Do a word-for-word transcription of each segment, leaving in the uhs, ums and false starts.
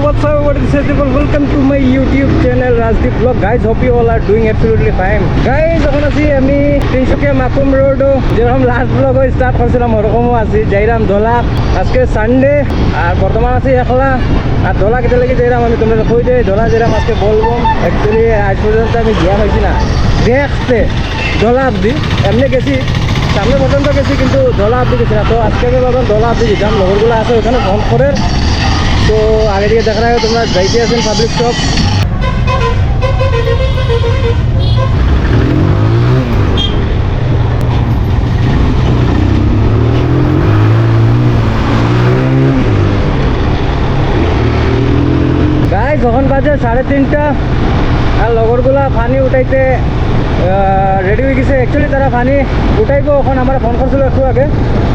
What's up, what is up, people? Welcome to my YouTube channel, Rajdeep Vlog. Guys, hope you all are doing absolutely fine. Guys, এখন আছি আমি তিনসুকিয়া মাকুম রোডো, যেরকম last blog start করছিলাম, ওরকমও আছি। যাইরাম ধলা, আজকে সানডে, আর বর্তমান আছি একলা। আর ধলা কেটা লাগি যাইরাম আমি তোমরা কই দেই, ধলা যাইরাম আজকে বলবো। অ্যাকচুয়ালি আজ পর্যন্ত আমি গিয়া পাইছি না দেখতে। ধলা অব্দি এমনি গেছি, সামনে পর্যন্ত গেছি, কিন্তু ধলা অব্দি গেছি না। তো আজকে আমি ভাবলাম ধলা অব্দি যেতাম, লগরগুলা আছে ওখানে ফোন করে। তো আগে দিকে দেখা যায় তোমরা যাইতে আছেন পাবলিক শপ। গাইস, এখন বাজে সাড়ে তিনটা, আর লগরগুলা পানি উঠাইতে রেডি হয়ে গেছে। অ্যাকচুয়ালি তারা পানি উঠাইবো, এখন আমারে ফোন করছিল একটু আগে।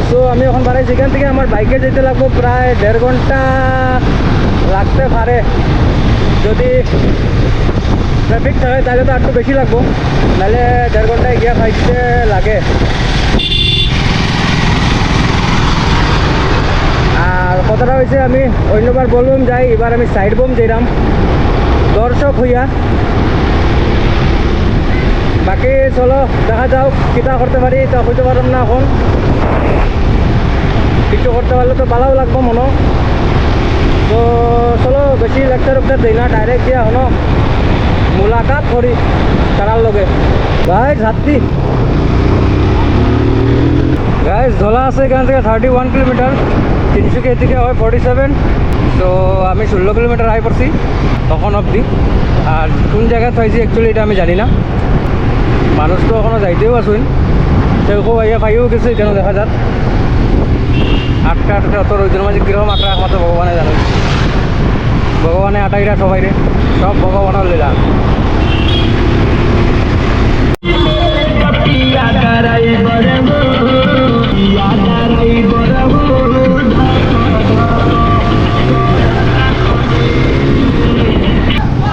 তো আমি এখন বাড়াইছি এখান থেকে, আমার বাইকে যেতে লাগবো প্রায় দেড় ঘন্টা লাগতে পারে। যদি ট্রাফিক থাকে তাহলে তো আর একটু বেশি লাগবো, নাহলে দেড় ঘন্টায় গিয়া পাইতে লাগে। আর কথাটা হইছে, আমি অন্যবার বলবম যাই, এবার আমি সাইড বম যাইরাম দর্শক হইয়া। বাকি চলো দেখা যাও কিতা করতে পারি, তা কইতে পারলাম না এখন। কিছু করতে পারলে তো ভালাও লাগবো মনো। তো চলো বেশি লেকচার উকচার দেই না, ডাইরেক্ট গিয়া হনো মুলাকাত করি তারার লগে। ভাই, সত্যি গাইস, ধলা আছে এখান থেকে থার্টি ওয়ান কিলোমিটার, তিনসুকিয়া থেকে হয় ফর্টি সেভেন। তো আমি ষোলো কিলোমিটার আই পড়ছি তখন অবধি। আর কোন জায়গাত হয়েছি অ্যাকচুয়ালি এটা আমি জানি না। মানুষ তো এখনো যাইতেও আছইন, কেউ কেউ আইয়া পাইও গেছে, এখানে দেখা যাক। আটকা আটকা অত রোদের মাঝে কীরকম আটকা একমাত্র ভগবানে জানে। ভগবানে আটাইরা সবাইরে, সব ভগবানের লীলা।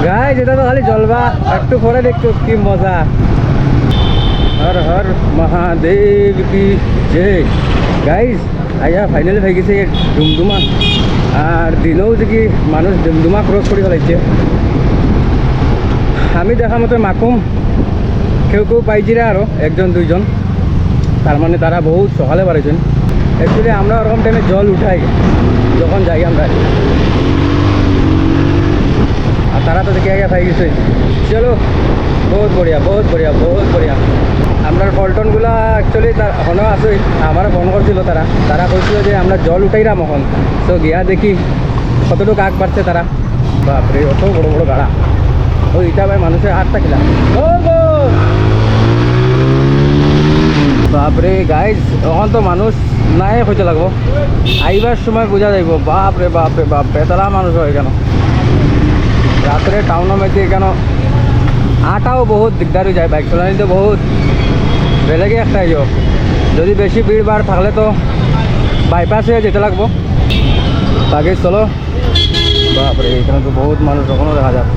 গাইস, এটা তো খালি জলবা, একটু পরে দেখতো কি মজা। হর হর মহাদেব কি জয়। গাইস, আইয়া ফাইনালি পাই গেছি ডুমডুমা। আর দিনেও দেখি মানুষ ডুমডুমা ক্রস করি ফেলাইছে। আমি দেখা মতে মাকুম কেউ কেউ পাইছি না, আরও একজন দুইজন। তার মানে তারা বহুত সকালে বাড়াইছেন। অ্যাকচুয়ালি আমরা ওরকম টাইমে জল উঠাই যখন যাই আমরা, আর তারা তো দেখি আগে পাই গেছে। চলো, বহুত বড়িয়া, বহুত বড়িয়া, বহুত বড়িয়া। আমরা পল্টনগুলা অ্যাকচুয়ালি তার হনো আছে, আমার ফোন করছিল তারা, তারা কইছিল যে আমরা জল উঠাইরাম এখন। তো গিয়া দেখি কতটুকু আগ বাড়ছে তারা। বাপরে, অত বড় বড় গাড়া। ওই ইটা ভাই মানুষের আটটা কিলা। ও গো! বাপরে গাইস, এখন তো মানুষ নাই কইতে লাগবো, আইবার সময় বুঝা যাইব। বাপরে, বাপরে, বাপরে, এতলা মানুষ হয় কেন? রাত্রে টাউনের মধ্যে কেন আটাও বহুত দিকদার হয়ে যায়, বাইক চালানি তো বহুত বেলেগে একটা ইয়ে। যদি বেশি ভিড় ভাড় থাকলে তো বাইপাস হয়ে যেতে লাগবো। বাকি চলো। বাপরে, এখানে তো বহুত মানুষ এখনো দেখা যায়।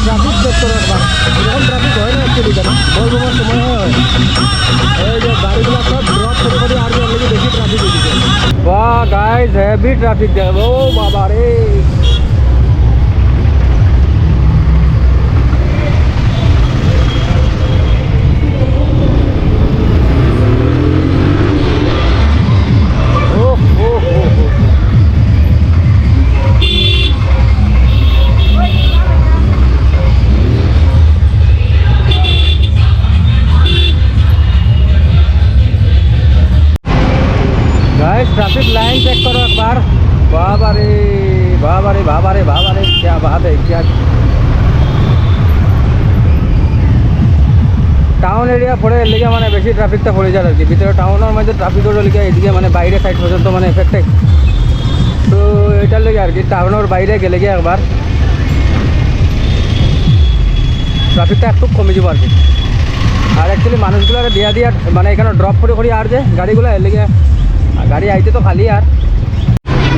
ট্রাফিক চেক করো একবার, এরকম ট্রাফিক হয় না অ্যাকচুয়ালি, কেন বলবো সময় হয়। এই যে গাড়িগুলো সব ড্রপ করে করে আর বেশি ট্রাফিক হয়ে গেছে। বাহ গাইস, হেভি ট্রাফিক দেখো, ও বাবা রে। গাইস, ট্রাফিক লাইন চেক করো একবার। বাবারে, বাবারে, বাবারে, বাবারে, क्या बात है, क्या। টাউন এরিয়া পড়ে, এর লিগে মানে বেশি ট্রাফিকটা পড়ে যায় আর কি। ভিতরে টাউনের মধ্যে ট্রাফিক ওর লিগে এদিকে মানে বাইরে সাইড পর্যন্ত মানে এফেক্ট হয়। তো এটার লিগে আর কি, টাউনের বাইরে গেলে গিয়ে একবার ট্রাফিকটা একটু কমে যাবো আর কি। আর অ্যাকচুয়ালি মানুষগুলো দিয়া দিয়া মানে এখানে ড্রপ করে করে আর যে গাড়িগুলো এর লিগে, গাড়ি আইতে তো খালি আর।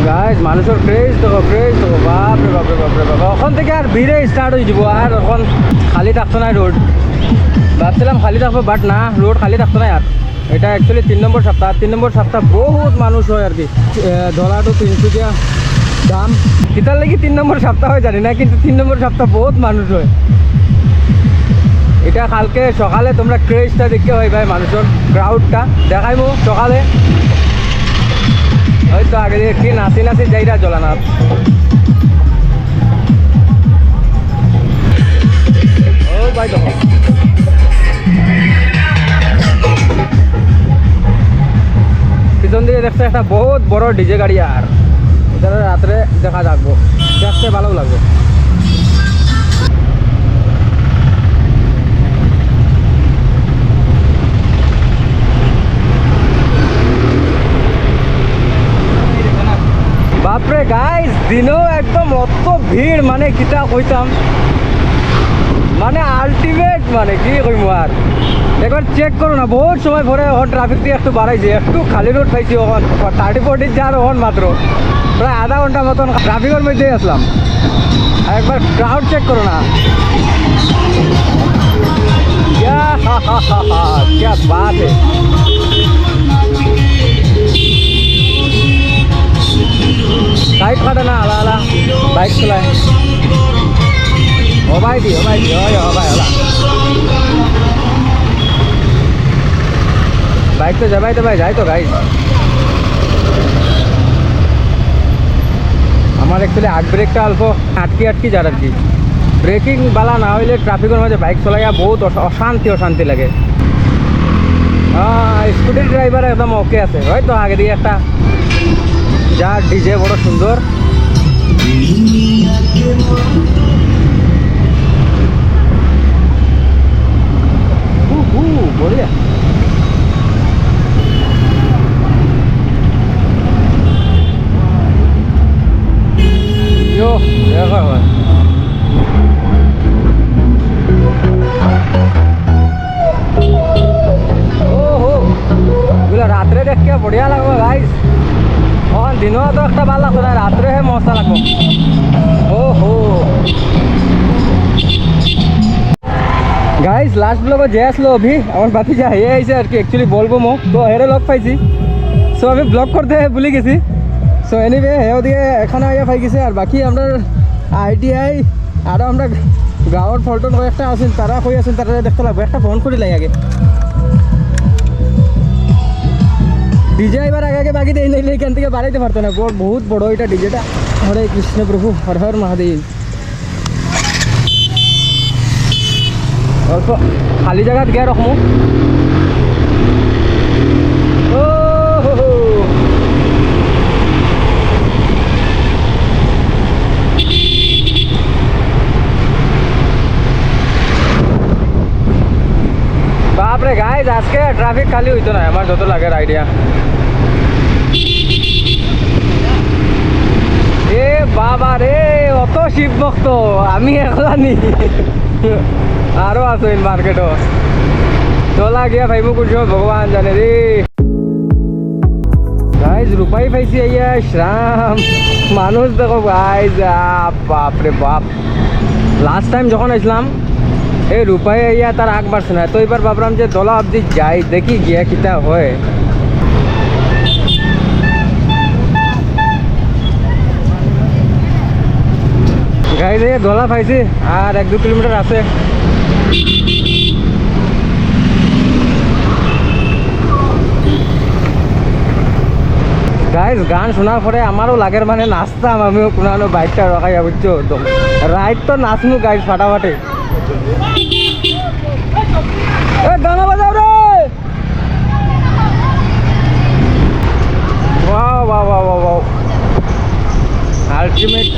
গাইস, মানুষের ক্রেজ দেখো, ক্রেজ দেখো, বাপ রে বাপ রে বাপ রে বাপ। এখন থেকে আর ভিড়ে স্টার্ট হয়ে যাবো, আর এখন খালি থাকতো না রোড। ভাবছিলাম খালি থাকবো, বাট না, রোড খালি থাকতো না আর। এটা অ্যাকচুয়ালি তিন নম্বর সপ্তাহ। তিন নম্বর সপ্তাহ বহুত মানুষ হয় আর কি। এ, ধলা টু তিনসুকিয়া দাম। কিতার লাগি তিন নম্বর সপ্তাহ হয় জানি না, কিন্তু তিন নম্বর সপ্তাহ বহুত মানুষ হয়। এটা কালকে সকালে তোমরা ক্রেজটা দেখতে পাইবায়, মানুষের ক্রাউডটা দেখাইমু সকালে। ওই তো আগে দিয়ে কি নাচি নাচি যাইরা জ্বলানার। ও ভাই দেখো। পিছন দিকে দেখছো একটা বহুত বড় ডিজে গাড়ি, আর এটা রাত্রে দেখা যাবো, দেখতে ভালো লাগবে। বাপরে গাইস, দিনও একদম অত ভিড়, মানে কিতা কইতাম, মানে আলটিমেট, মানে কি কইমু আর। একবার চেক করো না, বহুত সময় পরে এখন ট্রাফিক দিয়ে একটু বাড়াইছে, একটু খালি রোড পাইছি এখন, থার্টি ফোরটি যার এখন মাত্র প্রায় আধা ঘন্টা মতন ট্রাফিকের মধ্যেই আসলাম। আর একবার ক্রাউড চেক করো না। ইয়া, হা, হা, হা, হা, क्या बात है। সাইড কাটে না, আলা আলা বাইক চালায়। ও ভাই দি, ও ভাই দি, ওই, ও ভাই, ওলা। বাইক তো যাবাই তো ভাই, যাই তো গাইস। আমার অ্যাকচুয়ালি আগ ব্রেকটা অল্প আটকি আটকি যার আর কি। ব্রেকিং বালা না হইলে ট্রাফিকের মাঝে বাইক চলাইয়া বহুত অশা-, অশান্তি, অশান্তি লাগে। আহ, স্কুটির ড্রাইভার একদম ওকে আছে, হয়তো আগে দিয়ে একটা যার ডিজে বড় সুন্দর। হু হু, বড়িয়া। ইয়ো, দেখা হয়। ওহো, এগুলা রাত্রে দেখিয়া বড়িয়া লাগবো গাইস। এখন দিনও তো একটা ভালা লাগতো না, রাত্রে হে মজা লাগবো। ওহো। গাইস, লাস্ট ব্লগো যে আসলো অভি, আমার ভাতিজা হে আইছে আর কি, অ্যাকচুয়ালি বলবো মো, তো হেরে লগ পাইছি। সো আমি ব্লগ করতে ভুলি গেছি। সো এনিওয়ে, হে ওদিকে এখানো আইয়া পাই গেছে, আর বাকি আমরা আইটিআই আরো আমরা গাঁওর পল্টন কয়েকটা আছইন, তারা কই আছইন, তারা দেখতে লাগবো। একটা ফোন করি লাই আগে। ডিজে এবার আগে আগে বাগি দেই, নাইলে এখান থেকে বাড়াইতে পারতো না। বড়, বহুত বড় এটা ডিজেটা। হরে কৃষ্ণ প্রভু, হর হর মহাদেব। অল্প খালি জাগাত গিয়া রকমু। ও হো হো। বাপরে গাইস, আজকে ট্রাফিক খালি হইতো না, আমার যত লাগে আইডিয়া। এ বাবা রে, অত শিব ভক্ত, আমি একলা নি। আরো আছইন মার্কেটো। চলা গিয়া ভাইবো কুন সময় ভগবান জানে রে। গাইস, রূপাই পাইছি আইয়া, শ্রাম। মানুষ দেখো গাইস, আ, বাপ রে বাপ। লাস্ট টাইম যখন আইছিলাম, এই রূপাই আইয়া তার আগ বাড়ছে না। তো এবার ভাবলাম যে দলা অবধি যাই, দেখি গিয়া কিতা হয়। গাইস, এই দলা পাইছি, আর এক দুই কিলোমিটার আছে। গাইস, গান শোনার পরে আমারও লাগের মানে নাচতাম, আমিও কুনানো বাইকটা রাখাইয়া, বুঝছো? একদম রাইট তো নাচমু গাইস ফাটাফাটি। এ, গানা বাজাও রে। Wow, wow, wow, wow, wow. Ultimate.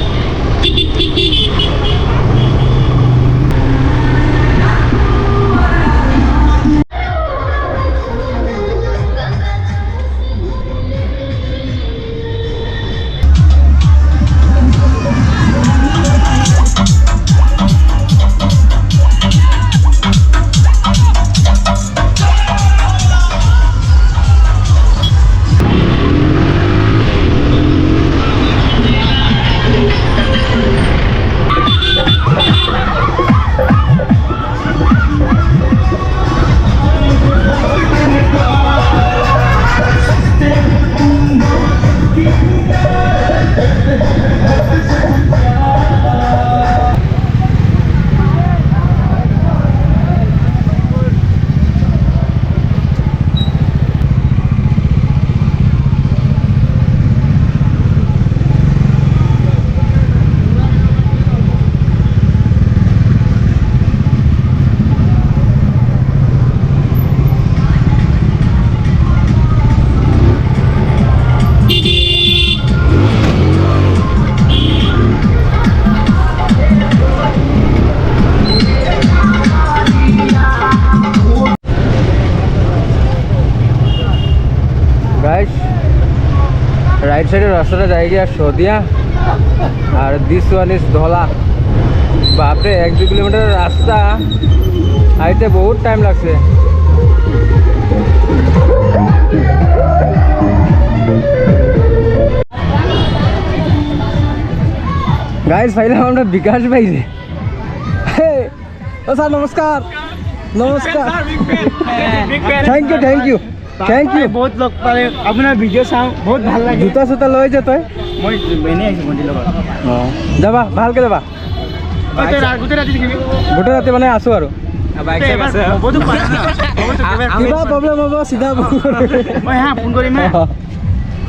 Right সাইডর রাস্তাটা যায় গিয়া সদিয়া, আর this one is ধলা। বাপরে, এক দুই কিলোমিটার রাস্তা, আইতে বহুত টাইম লাগছে। গাইস, পাইলাম আমরা বিকাশ ভাইরে। হে, ও স্যার, নমস্কার। নমস্কার। Thank you, thank you. Thank you. বহুত লগ পালে, আপোনাৰ ভিডিঅ' চাওঁ, বহুত ভাল লাগে। জোতা চোতা লৈ যা তই। মই এনেই আহিছোঁ ভণ্টিৰ লগত। অ, যাবা, ভালকে যাবা। গোটেই ৰাতি থাকিবি। গোটেই ৰাতি মানে আছো আৰু। কিবা প্ৰব্লেম হ'ব, চিধা ফোন কৰিবি। মই, হা, ফোন কৰিম, হা।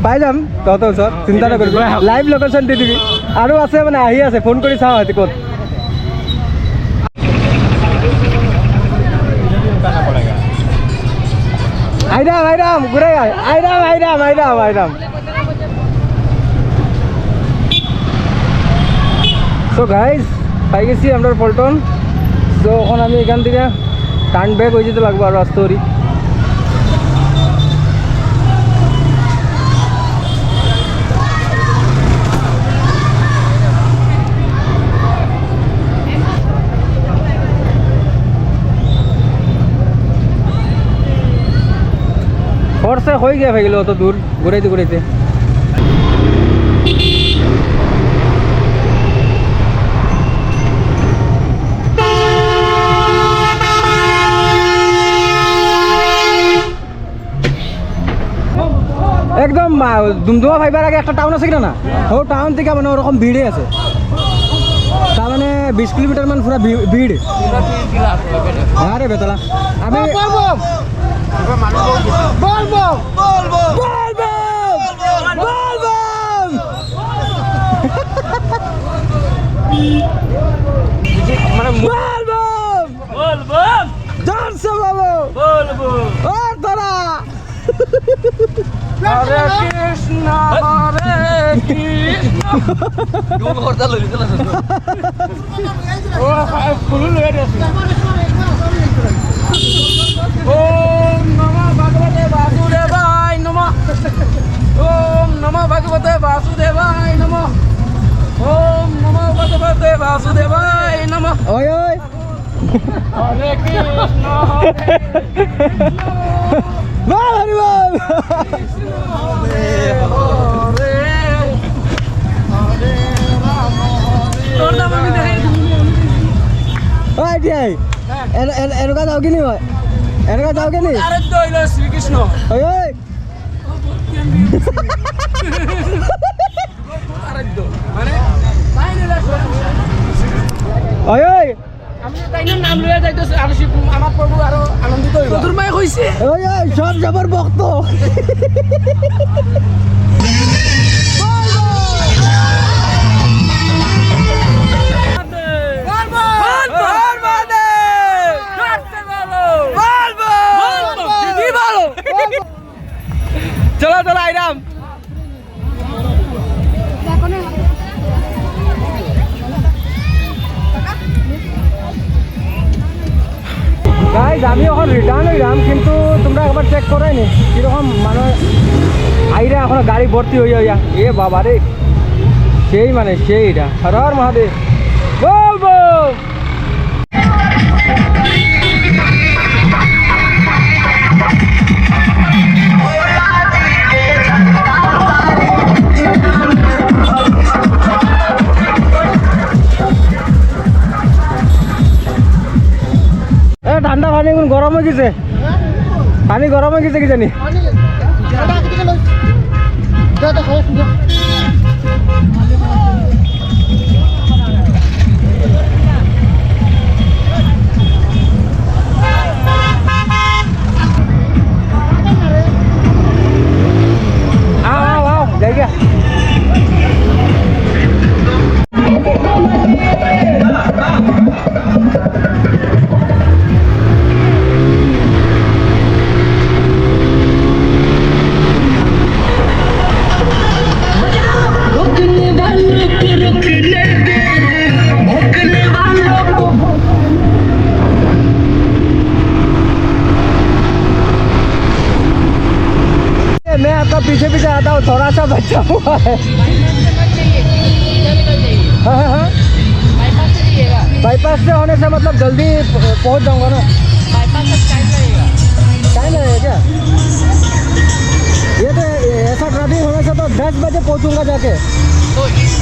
পাই যাম তহঁতৰ ওচৰত, চিন্তা নকৰিবি। লাইভ লোকেশ্যন দি দিবি। আৰু আছে মানে, আহি আছে, ফোন কৰি চাওঁ সিহঁতে ক'ত। আইরাম, আইরাম, ঘুরে আয়। আইরাম, আইরাম, আইরাম, আইরাম। So guys, পাই গেছি আমরা পল্টন। So এখন আমি এখান থেকে টার্ন ব্যাক হয়ে যেতে লাগবো আরো আস্তে করি। ফোর্সে হয়ে গিয়া হয়ে গেল অত দূর ঘুরাইতে ঘুরাইতে। একদম, আহ, দুমদুমা পাইবার আগে একটা টাউন আছে কিনা না? ও টাউন থেকে মানে ওরকম ভিড়ে আছে। তার মানে বিশ কিলোমিটার মান পুরা ভি-, ভিড়। আরে বেতলা। আমি বলবো। বলবো। বলবো। বলবো। মানে মু- বলবো। বলবো। জোরসে বলো। বলবো। ও তোরা। হরে কৃষ্ণ, হরে কৃষ্ণ। ও, ফুল লয়ে গেছে। ওম নমো ভগবতে বাসুদেবায় নমঃ। ওম নমো ভগবতে বাসুদেবায় নমঃ। ওম নমো ভগবতে বাসুদেবায় নমঃ। ওই, ওই। হরে কৃষ্ণ, হরে কৃষ্ণ। বল হরি বল। হরে হরে, হরে রাম, হরে রাম। ওই, এটি আই। এন-, এন-, এনেকা যাও কি নি ভাই? এনেকা যাও কি নি? আরে তো হইলো শ্রীকৃষ্ণ। ওই, ওই। আরে তো, মানে, ওই, ওই। আমি তাইনর নাম লইয়া যাইতেছি, আর সে আমার প্রভু আরো আনন্দিত হইব। তোর মায়ে কইছে। ওই, ওই, সব জবর ভক্ত। চলো, চলো, আইরাম। গাইজ, আমি এখন রিটার্ন হইলাম, কিন্তু তোমরা একবার চেক করে নি কিরকম মানে আইরা, এখন গাড়ি ভর্তি হইয়া হইয়া। এ বাবা রে, সেই মানে সেই এটা। হর হর মহাদেব, বল বল। এ, ঠান্ডা পানি এখন গরম হয়ে গেছে। পানি গরম হয়ে গেছে কি জানি। আও, আও, আও, যাই গিয়া। पीछे पीछे आता हूँ, थोड़ा सा बचा हुआ है। बाईपास से मत जाइए, सीधा निकल जाइए। हाँ, हाँ, हाँ। बाईपास से जाइएगा। बाईपास से होने से मतलब जल्दी पहुँच जाऊँगा ना। बाईपास से टाइम लगेगा। टाइम लगेगा क्या? ये तो ऐसा ट्रैफिक होने से तो दस बजे पहुँचूँगा जाके। तो इस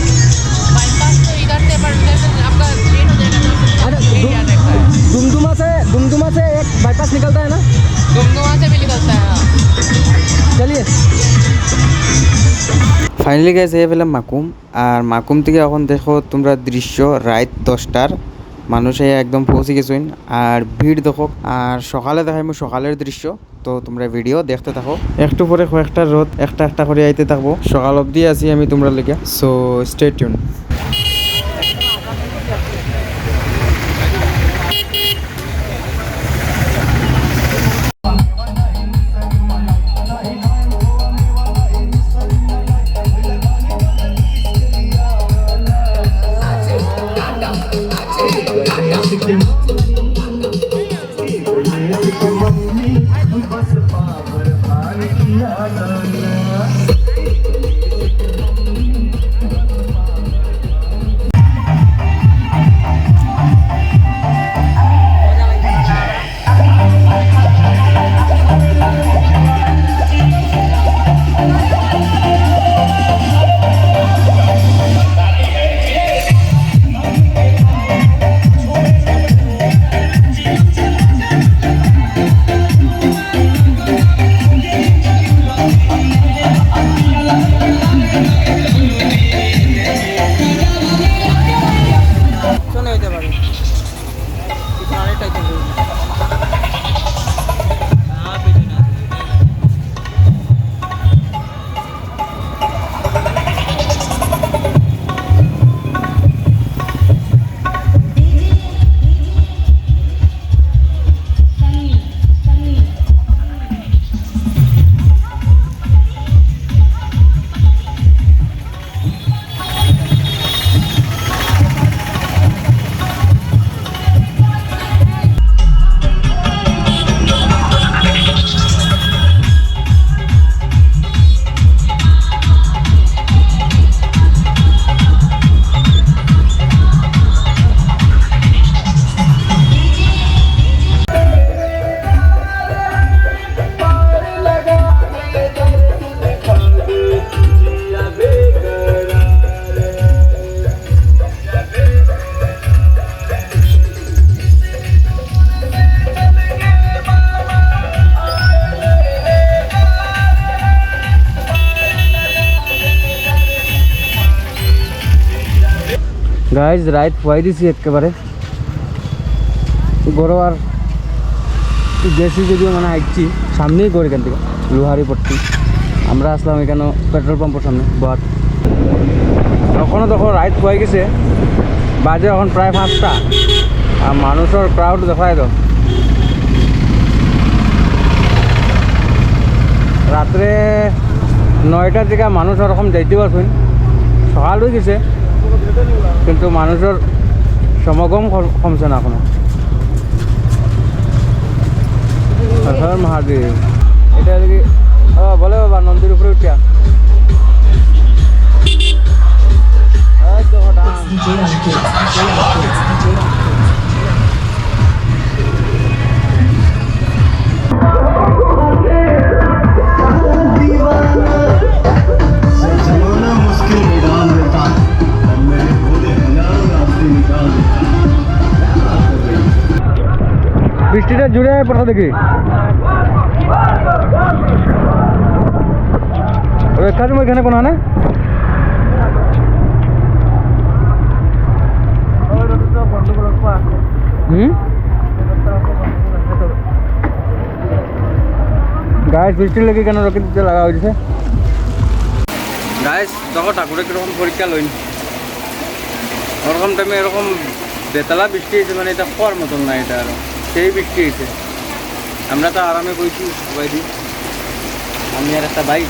बाईपास तो इधर से, पर उधर से आपका लेट हो जाएगा, तो अरे लेट डुम- याद रखता है। डुमडुमा से, डुमडुमा से एक बाईपास निकलता है ना? डुमडुमा से भी निकलता है, हाँ। चलिए। ফাইনালি গাইস, এই পেলাম মাকুম। আর মাকুম থেকে এখন দেখো তোমরা দৃশ্য রাইত দশটার, মানুষ এই একদম পৌঁছে গেছইন। আর ভিড় দেখো, আর সকালে দেখাইমু সকালের দৃশ্য। তো তোমরা ভিডিও দেখতে থাকো, একটু পরে কয়েকটা রোদ একটা একটা করে আইতে থাকবো। সকাল অবধি আছি আমি তোমরা লেগে, so stay tuned। গাইজ, রাইত পুয়াই দিছি একেবারে। ঘরো আর গেছি যদিও মানে আইছি, সামনেই ঘর এখান থেকে, লোহারি পট্টি। আমরা আসলাম এখানে পেট্রোল পাম্পের সামনে, বাট এখনো দেখো রাইত পুয়াই গেছে, বাজে এখন প্রায় পাঁচটা। আর মানুষের ক্রাউড দেখায় তো, রাত্রে নয়টার দিকে মানুষ ওরকম যাইতে পারবেন, সকাল হয়ে গেছে, কিন্তু মানুষের সমাগম কম-, কমছে না এখনো। হর হর মহাদেব। এটা আর কি, ও, বলে বাবা, নন্দীর উপরে উঠিয়া। এই তো হঠাৎ। বৃষ্টিটা জুড়ে পড়া দেখি। ওই কাজ এখানে কোনো না? হুম? গাইস, বৃষ্টির লাগি কেন রোকে দিতে লাগা হয়েছে? গাইস, দেখো ঠাকুরে কিরকম পরীক্ষা লইন। ওরকম টাইমে এরকম বেতালা বৃষ্টি হয়েছে, মানে এটা কওয়ার মতন না, এটা আরো সেই বৃষ্টি হয়েছে। আমরা তো আরামে বইছি সবাই দি, আমি আর একটা ভাই।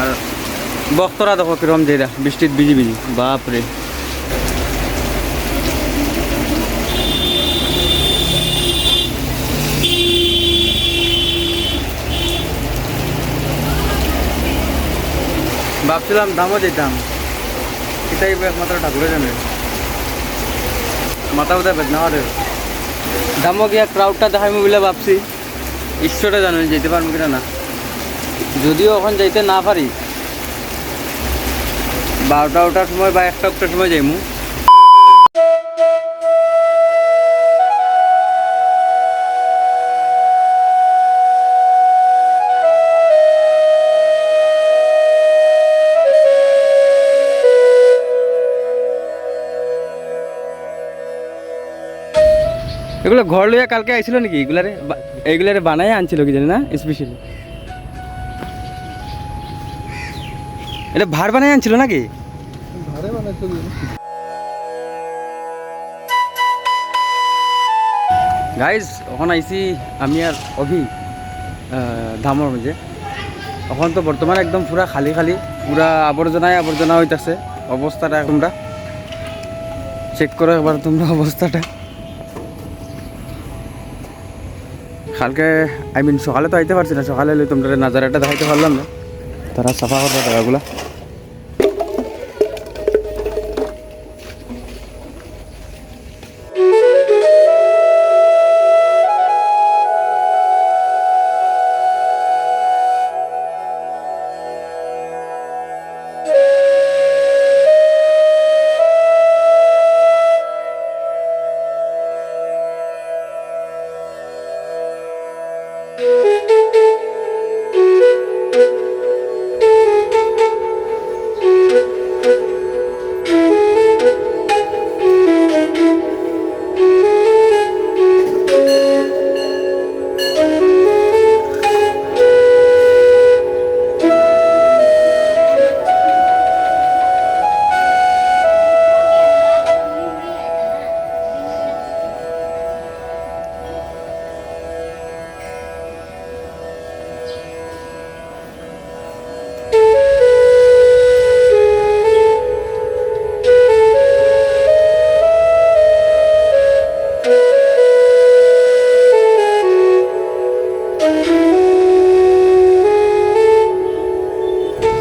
আর ভক্তরা দেখো কিরকম যেটা বৃষ্টিত ভিজি ভিজি, বাপরে। ভাবছিলাম ধামো যাইতাম, কিতা অইবো একমাত্র ঠাকুরে জানে। মাথা ব্যথা বেদনা করে। ধামো গিয়া ক্রাউডটা দেখাইমু বুলে ভাবছি, ঈশ্বরে জানে যাইতে পারমু কিনা না। যদিও অখন যাইতে না পারি, বারোটা ওটার সময় বা একটা একটার সময় যাইমু। এগুলা ঘর লইয়া কালকে আইছিল নাকি? এগুলারে বা-, এগুলারে বানাই আনছিল কি জানি না, স্পেশালি। এটা ভার বানাই আনছিল নাকি? ভারে বানাইছিল। গাইস, অখন আইছি আমি আর অভি, আহ, ধামর মাঝে। অখন তো বর্তমানে একদম পুরা খালি খালি, পুরা আবর্জনায় আবর্জনা অইতাছে। অবস্থাটা তোমরা চেক করো একবার তোমরা অবস্থাটা। কালকে, আই মিন, সকালে তো আইতে পারছি না, সকালে অইলে তোমরা নাজারাটা দেখাইতে পারলাম না। তারা সাফা করবে জায়গাগুলা।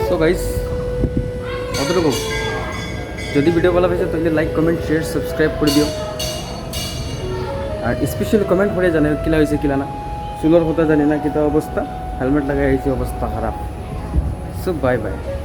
So guys, অতটুকু। যদি ভিডিও ভালা পাইছো তাইলে like, comment, share, subscribe করি দিও। আর স্পেশালি কমেন্ট করে জানাইও কিলা অইছে কিলা না। চুলর কথা জানি না কিতা অবস্থা, হেলমেট লাগাই আইছি, অবস্থা খারাপ। So bye bye।